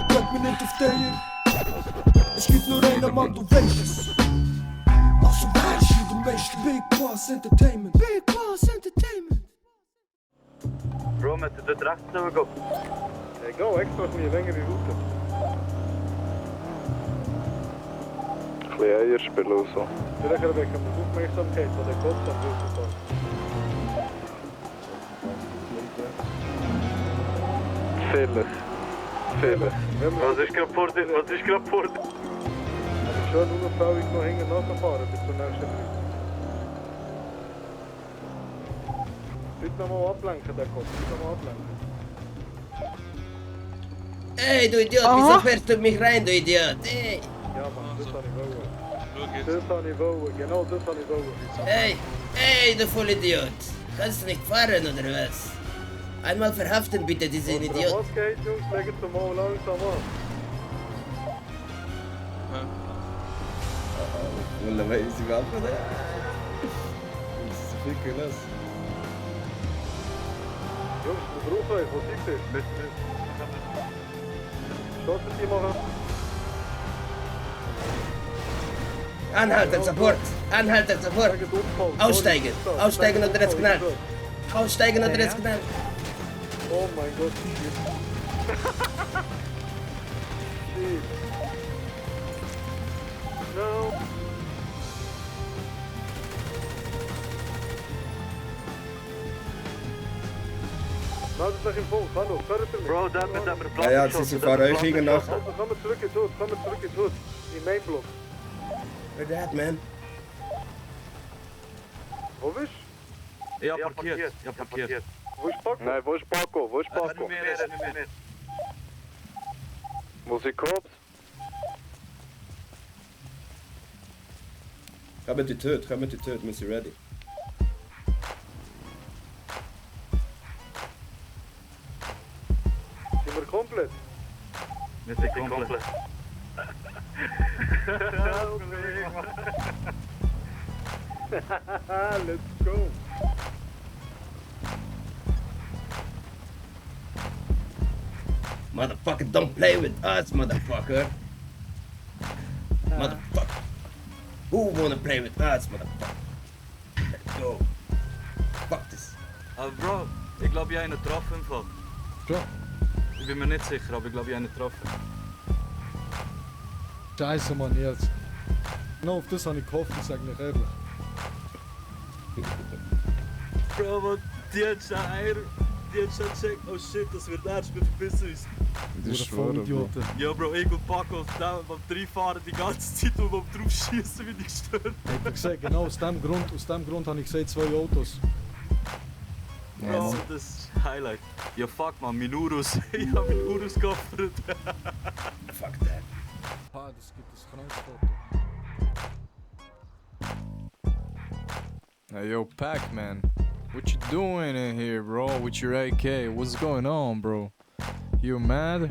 Kijk me niet of tegen. Es gibt nur einen Mann, du weißt es. Also weißt du, de meeste Big Bas Entertainment. Big Bas Entertainment. Bro, met de dracht zo ik op. Ik ga extra niet längere Route. Ein bisschen Eier spielen und so. Vielleicht erwecken wir die Aufmerksamkeit von den Cops am Würfeltag. Vieles. Vieles. Was ist gerade vor dir? Was ist gerade vor dir? Aber schön unauffällig noch hinten nachfahren bis zur nächsten Brücke. Bitte nochmal ablenken, der Kopf. Bitte nochmal ablenken. Ey, du Idiot, wieso fährst du mich rein, du Idiot? Ey, Ja, Mann, das habe ich wollen. Das habe ich wollen. Genau das habe ich wollen. ey, du Vollidiot. Kannst du nicht fahren, oder was? Einmal verhaften bitte diesen Idiot. Was geht, Jungs? Legen Sie mal langsam an. والله ما يسمع هذا فكر ناس Jungs, wir brauchen euch. Wo seid ihr? Stoßen Sie mal an. Anhalten, Support! Anhalten, Support! Aussteigen! Aussteigen oder es knallt! Aussteigen oder es knallt! Oh mein Gott, shit. Shit. No. Meldet euch im Funk, hallo, fördert ihr mich? Bro, da mit der Plan. Ja, sie sind fahren euch gegen nach. Also, kommen wir zurück in Tod, in Main Block. Where that, man? Wo bist du? Ja, parkiert. Ja, parkiert. Wo ist Paco? Nein, wo ist Paco? Wo ist Paco? Wo sind Cops? Kommen die Töte, wir sind ready. Sind wir komplett? Wir sind komplett. Let's go. Motherfucker, don't play with us, motherfucker! Motherfucker! Who wanna play with us, motherfucker? Let's go! Fuck this! Aber Bro, ich glaube, ich habe einen getroffen im Fall. Ja. Ich bin mir nicht sicher, aber ich glaube, ich habe einen getroffen. Scheiße, Mann, jetzt. Genau auf das habe ich gehofft, ich sage nicht ehrlich. Bro, man, die hat schon gecheckt, oh shit, das wird ernst, wir verpissen uns. Das ist Vollidioten. Ja, Bro, ich und Paco beim Reinfahren die ganze Zeit und beim Draufschießen wie die gestört. Ich habe gesagt, genau aus dem Grund habe ich gesagt, 2 Autos. Bro, das ist Highlight. Ja, fuck man, mein Urus. Ich hab meinen Urus geopfert. Fuck that! Ah, das gibt das Kreuzfoto. Hey, yo, Pac-Man. What you doing in here, bro, with your AK? What's going on, bro? You mad?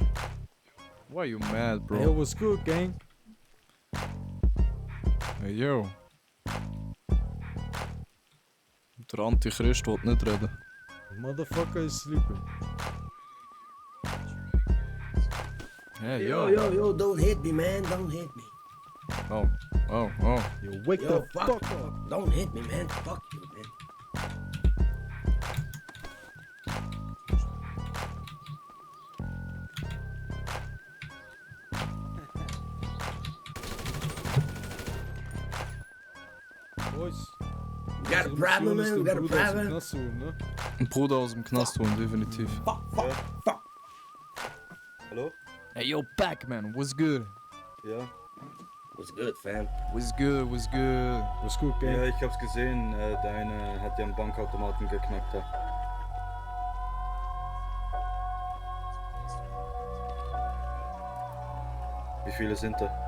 Why you mad, bro? Hey, what's good, gang? Hey, yo. Der Antichrist will nicht reden. Motherfucker is sleeping. Hey, Yo, don't hit me, man, don't hit me! Oh. You wake Yo, the fuck! Don't hit me, man, fuck you, man! Boys. We got a problem, man, we got a problem! Ne? Ein Bruder aus dem Knast holen, definitiv. Fuck! Hallo? Hey, yo, Pac-Man, what's good? Ja. What's good, fam? What's good? What's good, gang? Ja, ich hab's gesehen. Der eine hat ja einen Bankautomaten geknackt. Da. Wie viele sind da?